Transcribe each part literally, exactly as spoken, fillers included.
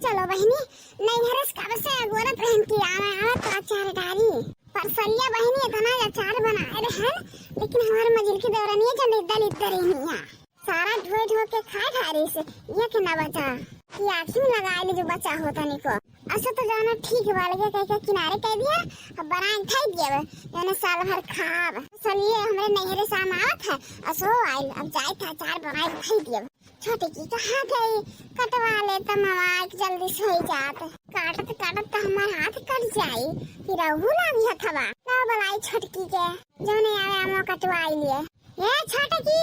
चलो बहिनी, नैहरे से कब से अगोरत रहन कि आवे, आवे तो अचार डारी। परसरिया बहिनी इतना अचार बनाए रहन, लेकिन हमार मझिलकी देवरनिया जन इधर इधर रहनिया। सारा ढोए ढो के खाए ठारी से, ये के ना बचा। कि आँखी में लगाए ले जो बचा होता निको। ऐसे तो जाना ठीक बा, लगे कह के किनारे कह दिया, अब बनाए खाई दिया, यानी साल भर खाब। परसरिया हमरे नैहरे से आम आवत है, असो आइल, अब जाए था अचार बनाए खाई दिया। छोटकी कहाँ गई? कटवा ले त मवा, एक जल्दी से होई जात। काटत काटत त हमार हाथ कट जाई, फिर अहू लागी हथवा। लाओ बलाई छोटकी के, जौने आवे आमो कटवाई लिए। ए छोटकी,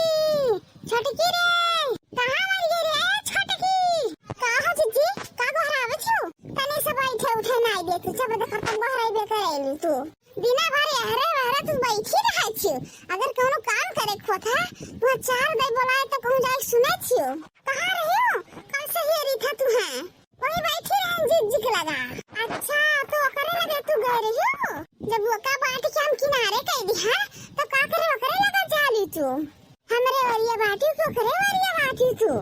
छोटकी रे, कहाँ मर गई रे? ए छोटकी, का हो जिज्जी, का गोहरावे छु? तनी से बैठे उठे नाई दे तू, जब देखा तब गोहराइबे करेली तू। दिना भर एहरे ओहरे तू बैठी रहे छियो। अगर कौनो काम करे के होत है, तू चार दे बोलाए तो कहूँ जाए सुने छियो। कहाँ रहियो? कल से हेरी था तू है। वही बैठी रहन जिज्जी के लगा। अच्छा, तो ओकरे लगे तू गए रहियो? जब ओका बात के हम किनारे कह दी है, तो का करे ओकरे लगा जाली तू? हमरे वरिया बाटी, ओकरे वरिया बाटी तू।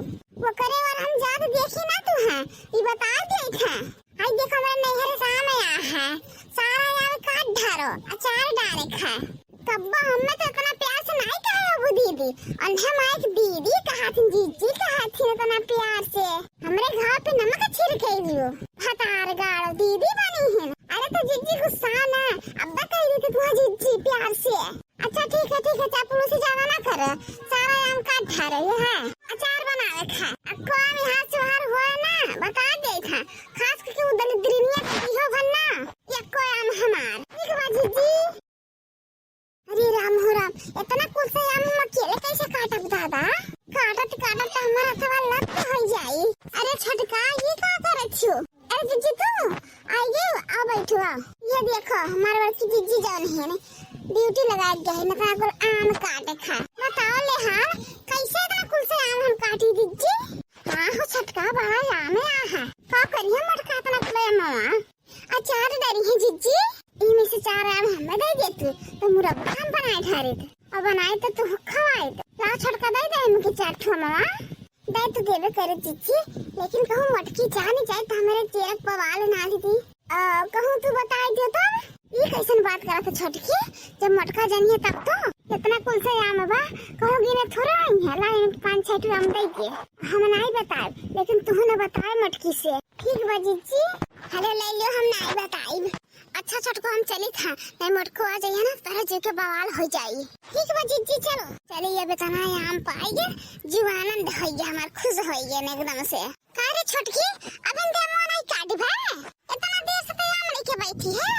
ओकरे वर हम जात देखी ना तू है, ई बता देत है। आई देख, हमरा नैहर से आम आया है, सारा आम काट ढारो, अचार डारे खा। कब्बा हमें तो इतना प्यार से नहीं कहे बाबू दीदी, अन्हे माइक दीदी कहा थी, जीजी कहा थी इतना प्यार से। हमरे घाव पे नमक छिड़के दियो, भतार गाड़ो दीदी बनी है। अरे तो जीजी गुस्सा ना, अब्बा कह दी कि तुम्हारा जीजी प्यार से। अच्छा ठीक है, ठीक है, चापलूसी ज्यादा ना कर, सारा आम काट ढारे है। अचार बनावे खा, अक्को आम यहाँ से बाहर होए ना, बता दे था, खास करके उ दलिद्रिनिया के दिहो भर ना, ये अक्को आम हमार। ठीक बा जीजी। अरे राम हो राम, इतना कुल से आम हम अकेले कैसे काटब दादा? काटत काटत तो हमारा हथवा लत हो जाई। अरे छोटका, ये का करत छियो? अरे जिज्जी तू आई गयो, आओ बैठो आओ। ये देखो हमारे बड़की जिज्जी जौन है ने ड्यूटी लगा गए है, इतना कुल आम काटे खा। बताओ ले हाल, कैसे इतना कुल से आम हम काटी जिज्जी? हाँ हो छोटका, बड़ा आम है, आ है। का करिए मोटका इतना कुल आम? अचार डारी है जिज्जी, इनमें से चार आम हमें दे दे तू, तो मुरब्बा हम बनाए ठारे थे। और बनाए तो तू खवाए थे। ला छोटका दे दे इनके चार ठो मामा। दे तो देवे करे जिज्जी, लेकिन कहूँ मोटकी जान जाए तो हमारे चेरक बवाल ना दी। आ, कहूँ तू बताए दे तो। ई कैसन बात करत है छोटकी? जब मोटका जानिए तब तो। कितना कुल से आम बा, कहूँ गिने थोड़ा आई है, ला इनके पाँच छह ठो आम दे के। हम नहीं बताए, लेकिन तू न बताए मोटकी से। ठीक बा जिज्जी। हेलो ले लियो, हम नहीं बताइब। अच्छा छोटको, हम चली था, नहीं मोटको आ जाइए ना, तारा जी के बवाल हो जाई। ठीक बा जिज्जी, चलो। चलिए, अब इतना आम पाइए, जीव आनंद होइए हमार, खुश होइए एकदम से। का रे छोटकी, अबे ते आम नहीं काटी बे? इतना देर से ते आम लेके बैठी है,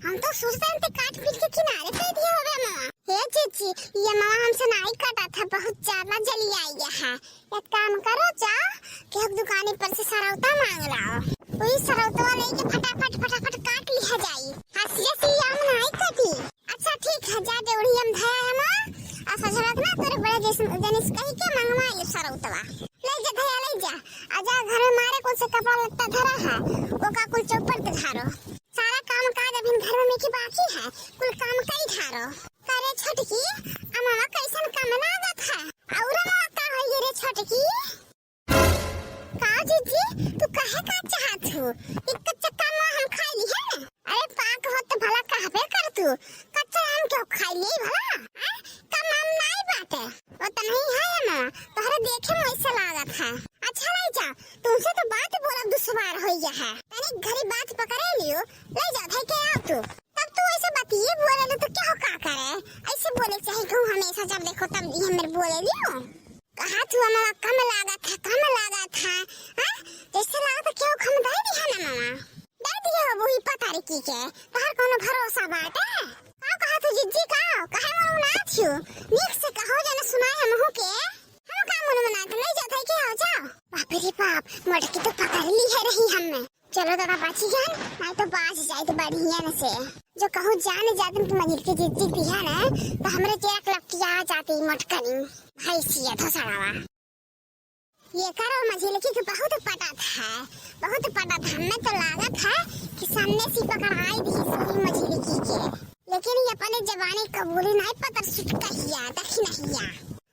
हम तो सोचते हैं ते काट पीट के किनारे दे दिए होबे मामा। हे जिज्जी, ये मामा हमसे नहीं काटा था, बहुत ज्यादा जली आई है। एक काम करो, जाओ केहू दुकानी पर से सरौता मांग लाओ। वही सरौतवा लेके फटाफट फटाफट काट लिया जाई। हंसिया से आम नाई कटी। अच्छा ठीक है, जा देवड़ी हम धया है माँ। आ सजरत ना तोरे बड़े जैसे जनिस कही के मंगवा ले सरौतवा। ले जा धया ले जा। आ जा घर में मारे कौन से कपड़ा लत्ता धरा है, ओका कुल चौपट के झारो। सारा काम काज अभी घर में की बाकी है, कुल काम कई झारो। करे छोटकी, अमवा कैसन कम लागत है? और अमवा का होई रे छोटकी? का जीजी, तू कहे का चाहत हो? ई कच्चा कमवा हम खाई ली है? अरे पाक होत तो भला कहबे कर तू, कच्चा आम क्यों खाई ली भला? हैं? कम आम नाई बाटे, वो तो नहीं है अमवा, तोहरे देखे में ऐसे लागत है। अच्छा नहीं जा, तुमसे तो बात बोला दुश्वार हो गया है, तनी घरी बात पकड़े लियो, ले जा धई के आओ तू। तब तू ऐसे बतिये बोले लो तो क्या हो का करे? ऐसे बोले चाहे कहूँ हमेशा जब देखो तब ये मेरे बोले लियो। कहा तू हमारा कम लागत है, कम लागत है, हाँ? जैसे लागत है क्यों कम दे दिया ना मामा। दे दिया हो वही पता रे की के, तोहर कोनो भरोसा बाटे? का कहा तू जिज्जी का? काहे मन उनात छु? नीक से कहो जने सुनाए हमहू के। हम का मन उनात, ले जा धई के आओ जाओ। बाप रे बाप, मोटकी तो पकड़ ली है रही हमें। चलो दादा बची जान, नहीं तो बाज जाए तो बढ़िया न से। जो कहूँ जान जातन कि मझिल के जीत जीत दिया ना, तो हमरे चेहरा लपटिया जाती मोटकनी। भैंसिया धोसड़ावा। ये करो मझिलकी के बहुत पटत है, बहुत पटत। हमें तो लागत है कि सामने से पकड़ाई दी सही मझिलकी के, लेकिन ये अपने जबानी कबूली नहीं पतर सुट कहिया, दखिनहिया।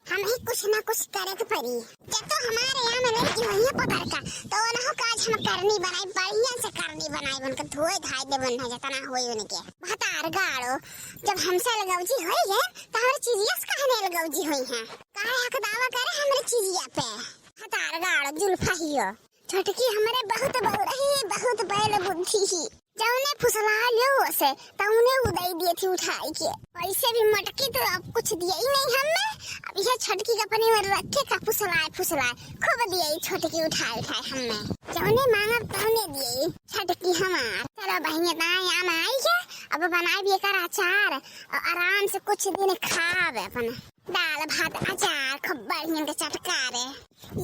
हम ही कुछ ना कुछ करे के पड़ी। जब तो हमारे यहाँ में लड़की होई है पतरका, तो उनहो काज हम करनी बनाई, बढ़िया से करनी बनाई, उनके धोए धाए देबन है, जितना होई उनके। भतार गाड़ो, जब हमसे अलगौजी होई है, तो हमारे चिजिया से कहने अलगौजी होई है? काहे हक दावा करे हमरे चिजिया पे? भतार गाड़ो, जुल्फा हियो। छोटकी हमरे बहुत बहू रही, बहुत बैल बुद्धि ही। जौने फुसला लियो ओसे, तौने उ दई दिए थी उठाई के। वैसे भी मोटकी तो अब कुछ दिए ही नहीं हमें, अब यह छोटकी के अपने में रखे का फुसलाए फुसलाए, खूब दिए ही छोटकी उठाए उठाए हमें। जौने मांगब तौने दिए ही छोटकी हमार। चलो बहिनिया, दाएं आम आई है, अब बनाए भी एकर अचार, और आराम से कुछ दिन खाब अपन। दाल भात अचार खूब बढ़िया के चटकारे।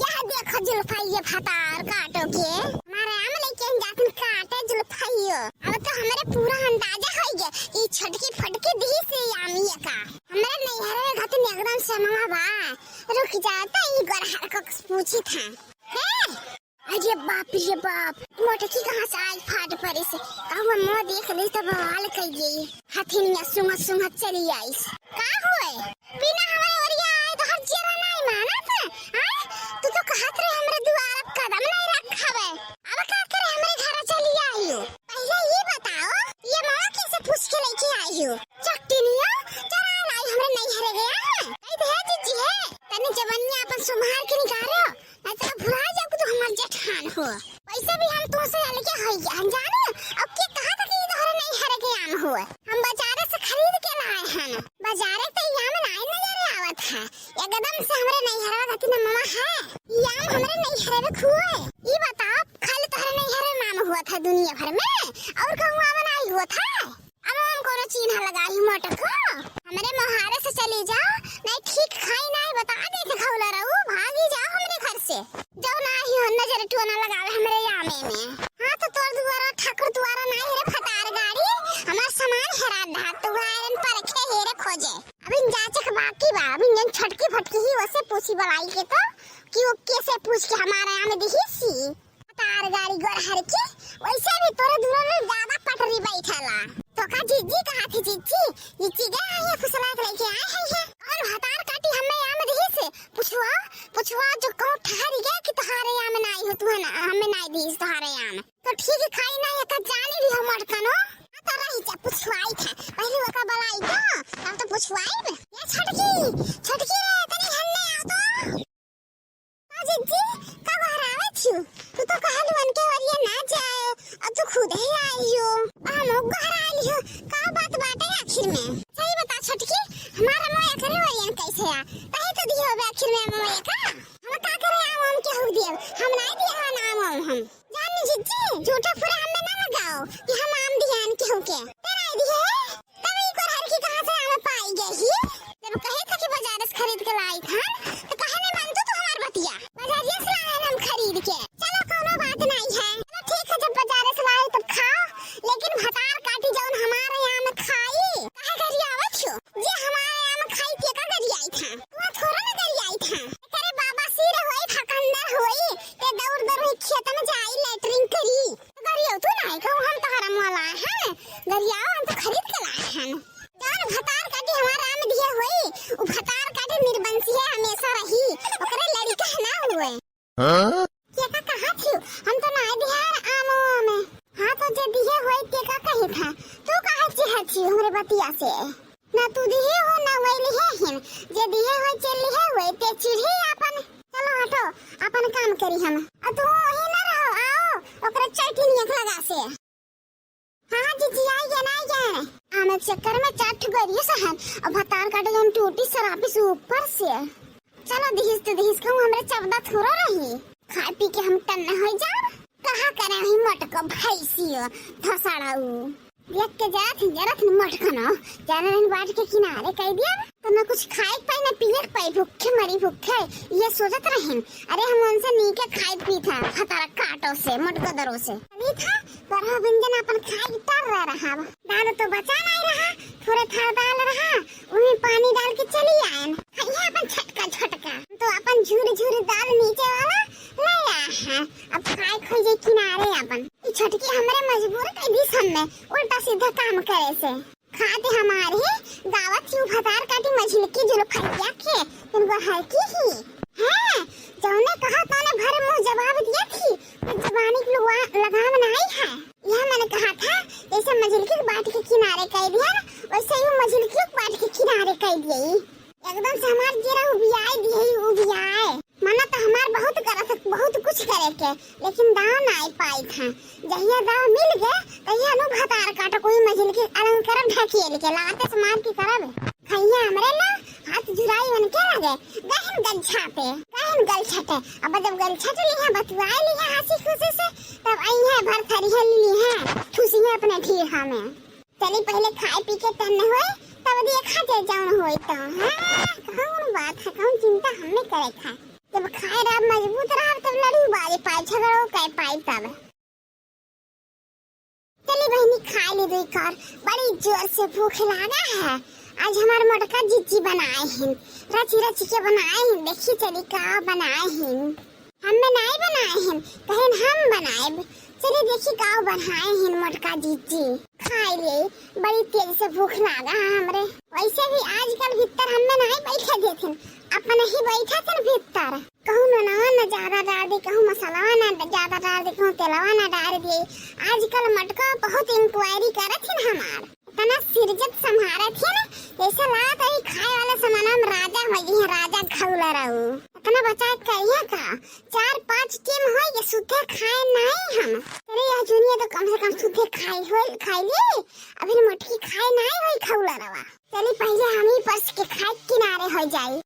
यह देखो जुल्फा, ये भतार काटो के। हमारे आम लेके हम जातिन काटे जुल्फा यो। अब तो हमरे पूरा अंदाजा होई गया कि छोटकी फटकी दी से आमिया का। हमरे नैहरे में घातिन एकदम समवा बा। रुक जाता, ई गोरहर को पूछी था। हे? अरे बाप रे बाप, मोटकी कहाँ से आई फाट परे से? कहूँ अम्मा देख ली तो बवाल कर गई। हथिनिया सुंघत सुंघत चली आईस। का होए? बिना हमारे ओरिया आए तो हर जेरा नहीं मानत है? आए? तू तो कहत रहे हमरे दुआर अब कदम नहीं रखावे। अब का करे हमरे घर चली आई हो? पहले ये बताओ, ये मामा कैसे पूछ के लेके आई हो? चट्टिनिया, चरा लाई हमरे नहीं हरे गया है। कह दे जिज्जी है, तनी जवनिया अपन सुम्हार के निकालो। नहीं तो भुला जाओ कि तू हमार जेठान हो। वैसे भी हम तुमसे अलगे होई गया, हम जाने। अब के कहा था कि ये तोहरे नहीं हरे के आम हो? हम बाजारे से खरीद के लाए हैं। बाजारे तो ये आम नहीं नजर आवत है। एकदम से हमरे नहीं हरवा खातिर ना मामा है। ये आम हमरे नहीं हरे में खुए। ये बताओ, खाली तोहरे नहीं हरे में आम हुआ था दुनिया भर में? और कहूँ आम नहीं हुआ था? अब हम कोनो चीन्हा लगाई मोटको, हमरे मोहारे से चली जाओ, नहीं ठीक खाई नहीं बता दे के खौला रहू, भागी जाओ हमरे घर से। जाओ ना ही हो नजर टोना लगावे हमरे यामे में। हाँ तो तोर दुआरा ठाकुर दुआरा नहीं रे भतार गाड़ी, हमार सामान हेरा धात तू आयरन परखे हेरे खोजे। अभी जांचे के बाकी बा, अभी जन छटकी फटकी ही वसे पूछी बलाई के तो कि वो कैसे पूछ के हमारे यामे दिही सी। भतार गाड़ी गोरहर की, वैसे भी तोरे दुनो में ज्यादा पटरी बैठला। तो का जिज्जी कहा थी जिज्जी, जिज्जी गए हैं ये फुसला के लेके आए हैं ये। और भतार काटी हमें आम दिही से, पुछवा, पुछवा जो कहूँ ठहरी गए कि तोहारे आम ना आई हो, तू है ना, हमें ना दिही तोहारे आम। तो ठीक है, खाई ना ये का जानी भी हो मोटकनो। तो रही जा, पुछवाई था, पहले वो का बलाई तो, तब तो पुछवाई में। ये छटकी, छटकी रे, तनी हन्ने आ तो। का जिज्जी, का बहरावत छु? तू तो कहलू उनके ओरिया ना जाए, अब तू खुद ही आई हो। हम बहरा लियो, का बात बाटे आखिर में? सही बता छोटकी, हमारा मोया करे ओरिया कैसे आ? तही तो दियो बे आखिर में मोया का? हम का करे आम आम के हुक दियो? हम नहीं दिया है ना आम आम हम। जानी जिज्जी, झूठे फुरे हमें ना लगाओ कि हम आम दिया है केहू के। तेरा दिए? तब ई गोरहर की कहाँ से आवे पाई गई? जब कहे था कि बाजार से खरीद के लाई था, तो कहे नहीं मानतू तू हमार बतिया? बाजारिया से लाए हम खरीद के। चलो, कोनो बात नहीं है। चलो, ठीक है, जब बाजार से लाए तब खाओ, लेकिन भतार काटी जौन हमारे यहाँ में खाई, काहे गरियावत हो? जे हमारे यहाँ में खाई, के का गरियाई था? तू थोड़ा ना गरियाई था। तेरे बाबा सिर होई, फकंदर होई, ते दौड़ दौड़ खेत में जाई, लेटरिन करी। गरियाओ तू नाई कहूँ हम तोहरा मुँह लाए हैं, गरियाओ हम तो खरीद के लाए हैं। जौन भतार काटी हमार आम दिए होई, उ भतार काटी निर्बंसी है, हमेशा रही, ओकरे लड़िका ना हुए। हाँ? ये का कहा थी? हम तो नाई दिहार आमो में। हाँ तो जे दिए होई ते का कही था? तू कहा चिहा थी हमरे बतिया से? ना तू दिहे हो, ना वही लिहे हिन। जे दिहे हो, चल लिहे हुए, ते चिढ़ी आपन। चलो हटो, आपन काम करी हम। आ तू वही ना रहो, आओ, ओकरे चैटी नियत लगा से। हाँ, जिज्जी, आई गए, आई गए। आमे चक्कर में चार ठो गरियो सहन, और भतार काटे जौन टूटी शराबी से ऊपर से। चलो दिहिस तो दिहिस, कहूँ हमरे चबदा थोड़ो रही। खाए पी के हम टन्न हो जाब। कहा करे वही मोटको भैंसियो, धसाड़ाऊ। देख के जरा थी, जरा थी मोटको न, जाने रही बाट के किनारे कह दिया। तो न कुछ खाए के पाई, न पिए के पाई, भूखे मरी भूखे। ये सोचत रहिन, अरे हम उनसे नीके खाई पी था, भतार काटो से, मोटको दरो से। चली था, पर हो व्यंजन अपन खाई टर रह रहा। दाल तो बचा नहीं रहा, थोड़े थार दाल रहा, उनमें पानी डाल के चली आयन। हाँ, ये अपन छटका छटका। तो अपन झूर झूर दाल नीचे वाला ले आया है। अब खाए खोजे किनारे अपन। ई छटकी हमरे मजबूर कर दी सामने, उल्टा सीधा काम करे से। खाते हमारे गावत ही उ भतार काटी मझिलकी जुल्फैया के, उनको हल्की ही। हैं, जौने कहा तौने भर मुँह जवाब दिया थी, तो जबानी के लुआ-, लगाम नाई है। यह मैंने कहा था, जैसे मझिलकी के बाट के किनारे कह दिया, वैसे ही मझिलकी के बाट के किनारे कह दिए। एकदम से हमार जीरा उबियाए दिए, उबियाए। मना तो हमार बहुत करत, बहुत कुछ करे के, लेकिन दाव नाई पाई था। जहिया दाव मिल गए, तहिया नु भतार काटो कोई मझिलकी अलंग करब ढकेल के, लाते से मार के करब। खैया हमरे ना हाथ जुराई बन के लगे, गहन गलछाटे, गहन गलछाटे। अब जब गलछाट लिहे, बतुआए लिहे हँसी खुशी से, तब अइहे भर थरिया लिहे, ठूसिहे अपने ठीहा में। चली पहले खाए पी के तन्ने होए, तब देखा जाए जौन होए तो। हाँ, कौन बात है, कौन चिंता हमें करे खाए। जब खाए रहा मजबूत रहा, तब लड़ी बाजे पाए, झगड़ो कर पाए तब। चली बहिनी, खाए ली दुई कौर, बड़ी जोर से भूख लागा है। आज हमार मोटका जिज्जी बनाए हैं, रच रच के बनाए हैं। देखी चली का बनाए हैं, हमें नाई बनाए हैं, कहेन हम बनाएब। चली देखी का बनाए हैं मोटका जिज्जी। खाए ले, बड़ी तेज से भूख लागा है हमरे। वैसे भी आजकल भीतर हमें नाई बैठे देथिन, अपने ही बैठा थे भीतर। कहूँ नूनवा न ज्यादा डार दी, कहूँ मसालवा न ज्यादा डार दी, कहूँ तेलवा न डार दी। आजकल मोटका बहुत इंक्वायरी करत हिन हमार। इतना सिरजत संभारत हिन, जैसे लागत है खाए वाले सामान में राजा हो गई है, राजा खौला रहू। इतना बचा के करिए का? चार पाँच टीम हो, ये सुते खाए नहीं हम। अरे यह जुनिया तो कम से कम सुते खाए हो, खाए लिए। अभी मोटकी खाए नहीं हो, खौला रवा। चली पहले हम ही परस के खाए किनारे हो जाई।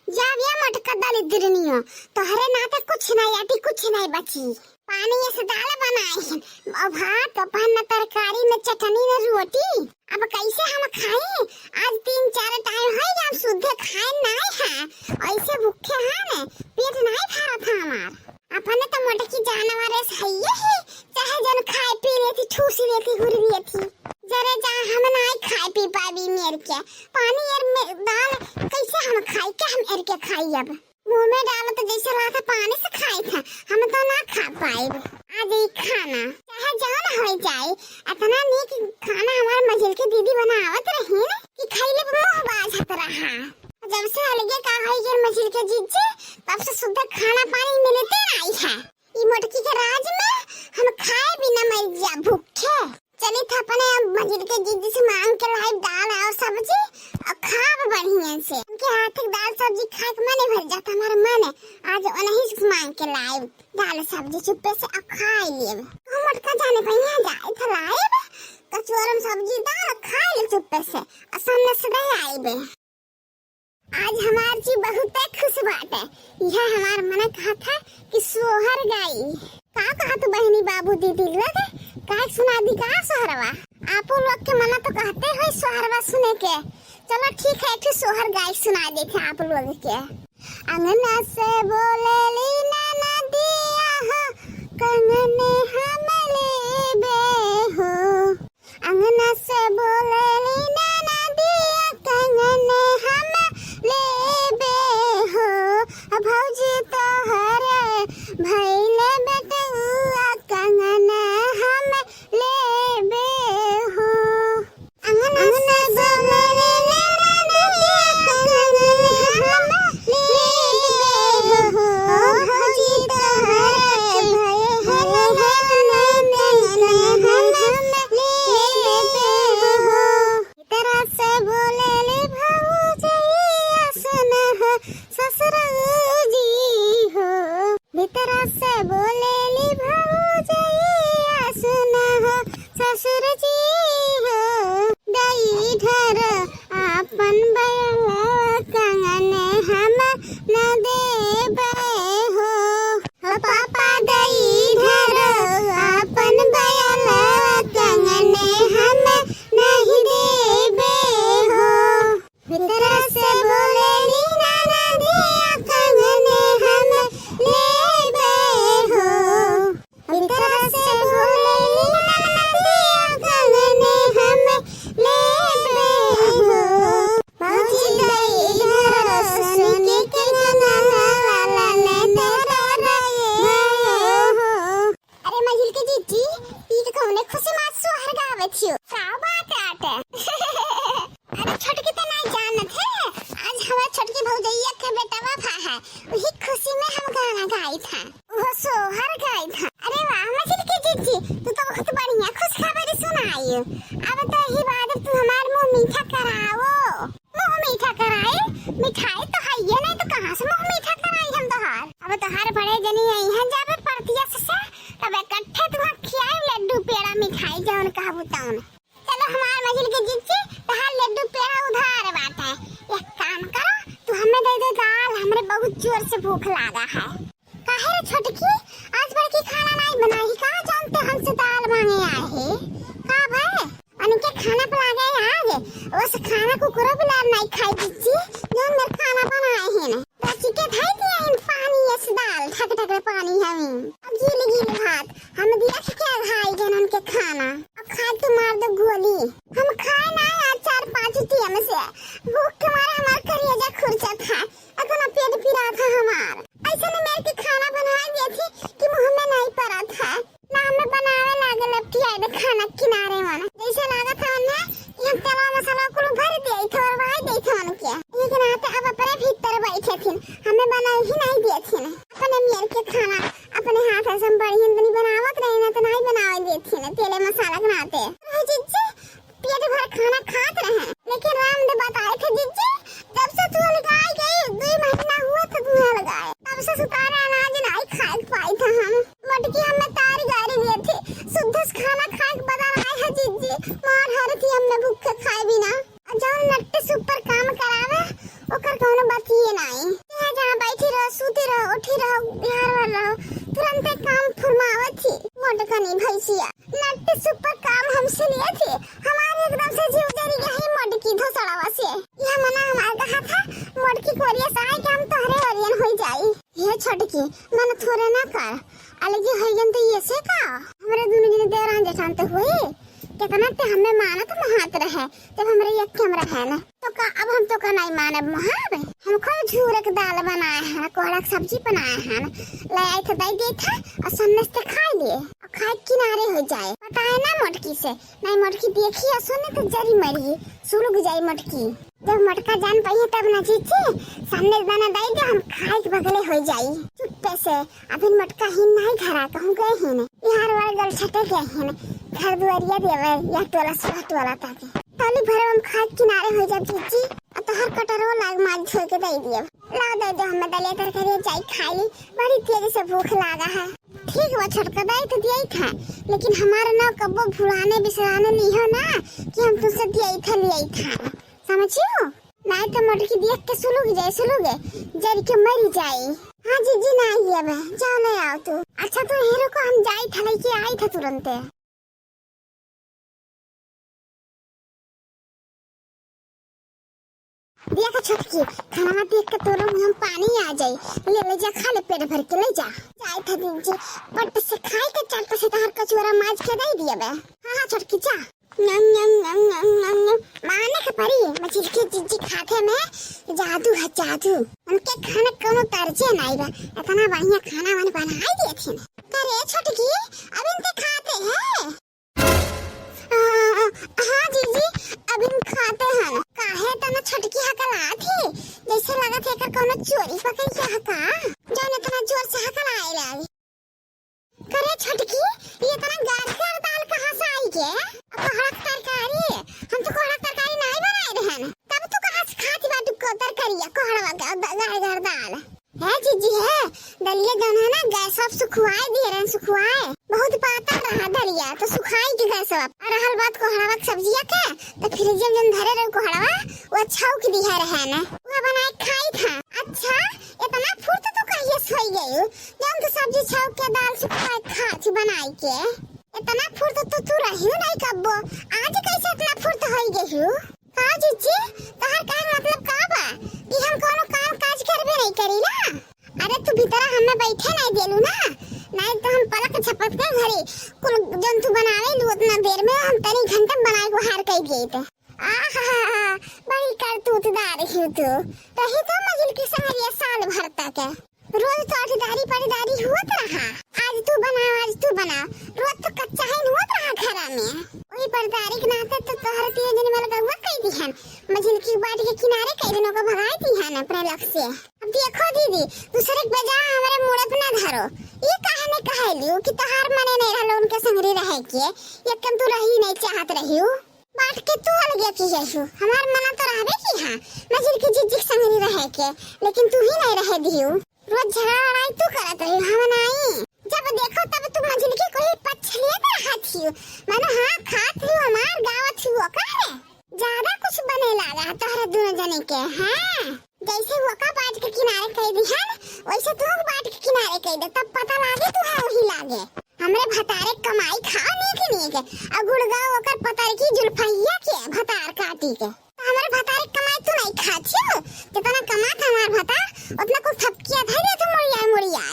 जाव या मोटका दलिद्रनियो, तोहरे नाते कुछ नहीं आटी, कुछ नहीं बची। पानी ये से दाल बनाए हैं, और भात, और पहन तरकारी में चटनी में रोटी। अब कैसे हम खाई? आज तीन चार टाइम है, हम सुधे खाए नहीं हैं, ऐसे भूखे हैं ने, पेट नहीं भरत है हमार। अपने तो मोटकी जानवर है, सही है, चाहे जन खाए पी लेती, ठूसी लेती, हुर लेती। जरे जा, हम नाई खाए पी पाबी मेर के। पानी एर में दाल कैसे हम खाई, के हम एर के खाई अब? मुँह में डालो तो जैसे लागत पानी से खाई था, हम तो ना खा पाइब। आज ई खाना चाहे जौन हो जाए, इतना नीक खाना हमार मझिल के दीदी बनावत रही ना कि खैले पे मुँह बाझत रहा। जब से अलगे का हो गए मझिल के जीजे, तब से सुद्ध खाना पानी मिलते नहीं है। ई मोटकी के राज में हम खाए बिना मर जा भूखे। चली था अपने अब मझिल के जीजी से मांग के लाई दाल और सब्जी और खाब बढ़िया से। उनके हाथ के दाल सब्जी खाए के मने भर जाता हमार मन। आज उन्हीं से मांग के लाई दाल सब्जी चुप्पे से और खाए लिए। हम मोटका जाने पे यहाँ जाए था लाए कचोरम सब्जी दाल खाए ले चुप्पे से और सामने से दे आए बे। आज हमार जी बहुते खुश बाटे। यह हमार मन कहा था कि सोहर गाई। का कहा तू बहनी बाबू दीदी लोग? गाय सुना दी का सोहरवा? आपो लोग के मना तो कहते हो सोहरवा सुने के। चलो ठीक है, एक ठो सोहर गाय सुना देते आप लोग के। अंगना से बोलेली ननदिया हो, कंगन हम लेबे हो। अंगना से बोलेली ननदिया, कंगन हम लेबे हो। भौजी तोहरे भइले बेटुआ, कंगन हम लेबे हो। अंगना से बोलेली ननदिया, कंगन हम लेबे हो। भौजी तोहरे भइले बेटुआ, कंगन हम लेबे हो। भीतरा से बोलेली भौजैया सुन हो ससुर जी हो। भीतरा से बोलेली भौजैया सुन हो ससुर जी हो। दई धर आपन बयलवा कंगन हम न देबे हो। हो पापा दई धर आपन बयलवा कंगन हम नहीं देबे हो। भीतर से बोलेली ननदिया कंगन हम लेबे हो। वो सोहर गई था। अरे वाह मझिलकी जिज्जी, तू तो बहुत बढ़िया खुशखबरी सुनाई। अब तो यही बात तू हमार मुँह मीठा कराओ, मुँह मीठा कराए। मिठाई तो है ये नहीं तो कहाँ से मुँह मीठा कराई हम तोहार। अब तोहार बड़े जनी आई हैं जब परतिया से, तब इकट्ठे तुहाँ खियाई लड्डू पेड़ा मिठाई जौन कहबू तौन। चलो हमार मझिलकी जिज्जी, तहार लड्डू पेड़ा उधार बाटे। एक काम करो, तू हमें दे दे दाल, हमरे बहुत जोर से भूख लागा है। काहे रे छोटकी, आज बड़की खाना नाई बनाई का? जानते हमसे दाल मांगे आए है का भाई? उनके खाना पे लागे आग, बस खाना कुकुरो बिलार नाई खाई जिज्जी, जौन मेरे खाना बनाए हैं ना। रचिके धाई दिया इन पानी, यस दाल ठक ठक पानी हमी। अब गीली गीली भात, हम देख के अघाई गन उनके खाना। अब खाए तो मार दो गोली। हम खाए ना आज चार पाँच टीएम से, भूख के मारे हमार करेजा खुरचा था, इतना पेट पिरा था हमार। ऐसे में मेरे के खाना बनाए दिए थी कि मुँह में नहीं पड़ा था। ना हमें बनावे लागे लपटी आए दे खाना किनारे मन। जैसे लागत है उन्हें कि हम तेलवा मसाला कुल भर दे थे और भाई दे थे उनके। एक नाते अब अपने भीतर बैठे थिन, हमें बनाए ही नहीं दिए थिन। अपने मेर के खाना अपने हाथ से हम बड़ी हिंदनी बनावत रहे ना तो नहीं बनावे दिए थिन तेले मसाला के नाते। ओ जिज्जी, पेट भर खाना खात रहे, लेकिन राम ने बताए थे जिज्जी, जब से तू अलगाई गई, दुई महीना हुआ था तू अलगाए, तब से सुतारा अनाज नहीं खाए के पाई था हम। मोटकी हमें तारी गारी दिए थी, शुद्ध से खाना खाए के बदल आए है जिज्जी, मार हर थी हमने भूखे खाए बिना। और जौन नट्टे सुपर काम करावे, ओकर कौनो बतिये नाई। चाहे जहाँ बैठी रहो, सूती रहो, उठी रहो, बिहार भर रहो, तुरंते काम फुरमावत थी मोटकनी भैंसिया। नट्टे सुपर काम हमसे लिए थे, हमारे एकदम से जीव जरी गई मोटकी धोसड़वा से। यह मना हमार कहा था, मोटकी कोरिया से आए कि हम तोहरे ओरियन हो जाई। हे छोटकी, मन थोरे ना कर, अलगे होइगन तो ये से का? हमरे दुनो जने देवरान जेठान तो हुए, कितना ते हमें मानत मोहात रहे, जब हमरे एक कमरा है ना। तो का अब हम तो का नहीं मानब मोहाब? हम खूब झूरे के दाल बनाए हैं, कोहड़ा के सब्जी बनाए हैं, ले आए थे दे दे था और सामने से खाए लिए और खाए किनारे हो जाए। बताए ना मोटकी से, नहीं मोटकी देखी और सुने तो जरी मरी, सुलग जाई मोटकी। जब मोटका जान पाई है तब ना जीजी, सामने से दाना दे दे, हम खाए के बगले हो जाई। चुप्पे से, अभी मोटका ही नहीं घरा कहूँ गए हैं ने, यार वार गल छटे गए हैं ने, घर दुआरिया देवे या टोला से टोला ताके। तौली भरे हम खाए किनारे हो जाब जीजी, और तोहर कटरो लाग माज धोए के दे दिए। लाओ दे दे हमें दलिया तरकारी जाई खाई, बड़ी तेजी से भूख लागा है। ठीक बा छोटका, दे तो दिया ही था, लेकिन हमारा नाव कब्बो भुलाने बिसराने लिहो ना कि हम तुमसे दिया ही था, लिया ही था, समझियो? नहीं तो मोटकी देख के सुलुग जाए, सुलुग जाए, जर के मरी जाए। हाँ जीजी, ना आई अब, जाओ ले आओ तू। अच्छा तू हीरो को हम जाई था लेके आई था तुरंते। देख छोटकी, खाना देख के तोरो मुँह में पानी आ जाई। ले, ले जा, खा ले, पेट भर के ले जा। जाए था जीजी, पट से खाए के चट से तोहर कचुआरा माज के दे दिया बे। हाँ, हाँ, छोटकी, जा। नम, नम, नम, नम, नम, नम। माने के परी, मछली के जीजी खाते में जादू है, जादू। उनके खाने कोनो तर्जे नाई बा। इतना बढ़िया खाना मन बनाई दिए थे। करे छोटकी, अब इनके खाते हैं? आ, हाँ जीजी, अब इन खाते हैं। काहे तना छोटकी हकला थी? जैसे लगा थे एकर कोनो चोरी पकड़ के हका, जौन इतना जोर से हकलाए लागी। करे छोटकी, ये इतना गाढ़ गाढ़ दाल कहाँ से आई के? कोहड़ा के तरकारी? हम तो कोहड़ा के तरकारी नाई बनाए रहन। तब तू कहाँ से खाती बाटू को तरकारी, कोहड़ा का द-, गाढ़ गाढ़ दाल? है जीजी है, दलिया जौन है ना, गैस अब सुखवाए दिए रहन, सुखवाए। बहुत पातर रहा दलिया, तो सुखाई के गैस अब। और रहल बात कोहड़ा के सब्जिया के, तो फ्रिज में जौन धरे रहे कोहड़ा, वो छौक दिया रहन, वो बनाए खाई था। अच्छा, इतना फुर्त तू कहिए सोई गई? जौन तू सब्जी छौंक के दाल सुखा खात ही बनाई के। इतना फुर्त तो तू रही नहीं कब्बो। आज कैसे इतना फुर्त होई गई हूँ? का जीजी, तोहर कहे के मतलब का बा कि हम कोनो काम काज करबे नहीं करी ना? अरे तू भीतर हमें बैठे नहीं देलू ना, नहीं तो हम पलक झपक के घरे कुल जौन तू बनावे लू उतना देर में हम तनी घंटे में बनाए को हार कई गई थे। आहा, बड़ी करतूतदार ही तू। रही तो मजिल की संगरिया साल भर तक। रोज तो अठीदारी पटीदारी हुअत रहा, आज तू बना, आज तू बना। रोज तो कच्चा ही हुअत रहा घरा में। वही पटीदारी के नाते तो तोहर तीन दिन में लगौआ कई दिहन। मझिलकी बाटी के किनारे कई दिनों को भगाई दिहन अपने लग से। अब देखो दीदी, दूसरे के बजाय हमारे मुड़े पे ना धरो। ई काहे नहीं कहलियो कि तोहार मने नहीं रहलो उनके संगरी रहे के, एकदम तू रही नहीं चाहत रहियो। बांट के तू अलगे की जइसु, हमार मना तो रहबे की, हाँ, मझिल की जिज्जी के संगरी रहे के, लेकिन तू ही नहीं रहे दियो। रोज झगड़ा लड़ाई तू करत रही, हम नहीं। जब देखो तब तू मझिल की कोई पक्ष लिए रहत हियो, मानो हाँ खात हियो हमार, गावत हियो ओकर। ज्यादा कुछ बने लागा है तोहरे दोनों जने के, हाँ? जैसे ओका बांट के किनारे कइ दिहन, वैसे तू बांट के किनारे कइ दे, तब पता लागे तू है वही लागे। हमरे भतारे कमाई खाओ नीक नीक, और गुड़गांव ओकर पतर की जुल्फैया के भतार काटी के। हमरे भतारे कमाई तू नहीं खात हियो, जितना कमात हमार भतार, उतना कुल थपकिया धइ दे तू मुड़िया मुड़िया।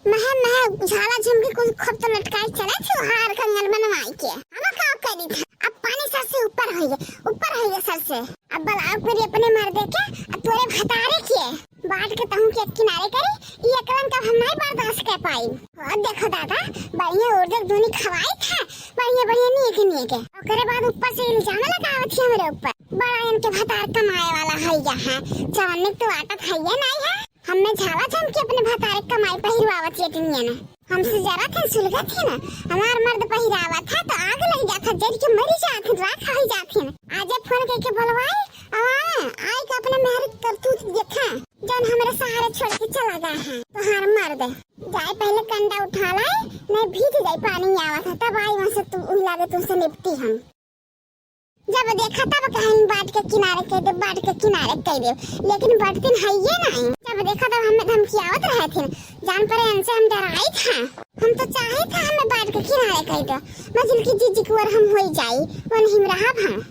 महे महे झाला झुमकी कुल खूब तो लटकाई चले थे हार कंगन बनवाई के। हम का करी था? अब पानी सर से ऊपर होइए, ऊपर होइए सर से। अब बलाओ करी अपने मर्दे के, अब तोरे भतारे के। बांट के तहूँ के किनारे करी, ई एकलन का हम नहीं बर्दाश्त कर पाई। और देखो दादा, बढ़िया उर्दक दूनी खवाई था, बढ़िया बढ़िया नीक नीक। ओकरे बाद ऊपर से इल्जाम लगावत थी हमरे ऊपर। बड़ा इनके भतार कमाए वाला है यहाँ, जवान में तो आटत है ये नहीं है। हमें झाला झमके अपने भतारे कमाई पहिरवावत ये दुनिया ने। हमसे जरा थे सुलगत है ना, हमार मर्द पहिरावत है तो आग लग जाता, जल के मरी जात है, राख हो जात है ना। आज फोन करके बुलवाए, अब आए, आए के अपने मेहर करतूत देखा, जौन हमरे सहारे छोड़ के चला गया है तोहार मर्द। जाए पहले कंडा उठा लाए, नहीं भीज जाए पानी आवत है, तब आई वहाँ से तू उहिला के तुमसे निपटी हम। जब देखा तब कहन बांट के किनारे कइ दे, बांट के किनारे कइ दे, लेकिन बंटतिन हइये नहीं। जब देखा तब हमें धमकियावत रहथिन, जान परे इनसे हम डराई था। हम तो चाहे था हमें बांट के किनारे कइ दे, मझिल की जिज्जी कुंवर हम होई जाई, वो नहीं रहब हम।